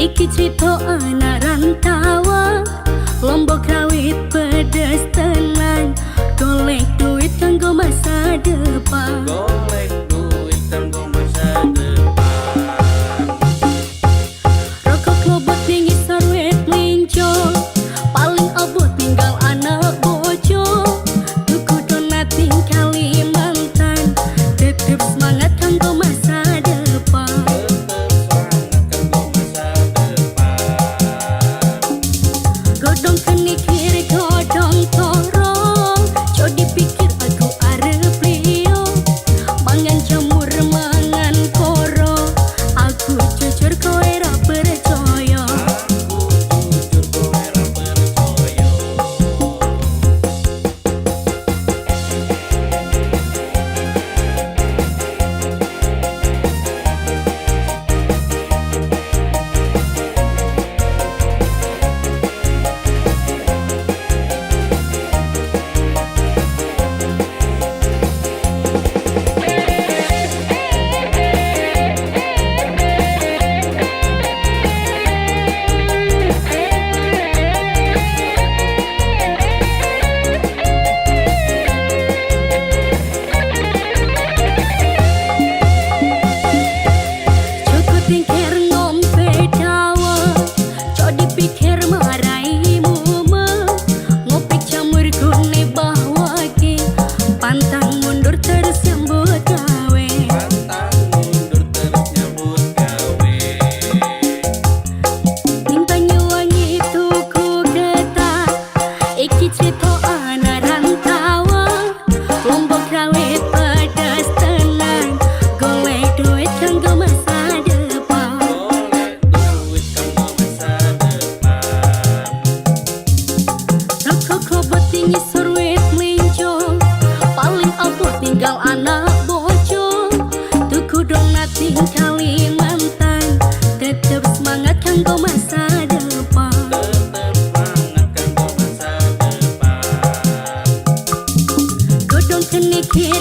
Iki crita anak rantawa, Lombok rawit pedes tenan, golek duit kanggo masa depan. Golek duit kanggo masa depan. Rokok klobot ning isor wit mlinjo, paling abot ninggal anak bojo. Tuku donat ning Kalimantan, tetep semangat kanggo masa depan. Tetep semangat kanggo masa depan. Godong kenikir, godong toro, jodi pikir aku arep liyo. Mangan jamur, mangan koro, aku jujur kowe ra percaya. Aku jujur kowe ra percaya. Joko Tingkir ngombe dawet, jodi pikir marai mumet. Ngopek jamur gone bahwake, pantang mundur terus nyambut gawe. Pantang mundur terus nyambut gawe. Ning Banyuwangi tuku getah, iki crita anak rantawa. Lombok rawit pedes tenan, golek duit kanggo masa depan. Golek duit kanggo masa depan. Rokok klobot ning isor wit mlinjo, paling abot ninggal anak bojo. Tuku donat ning Kalimantan, tetep semangat kanggo masa depan. Tetep semangat kanggo masa depan. Godong kenikir.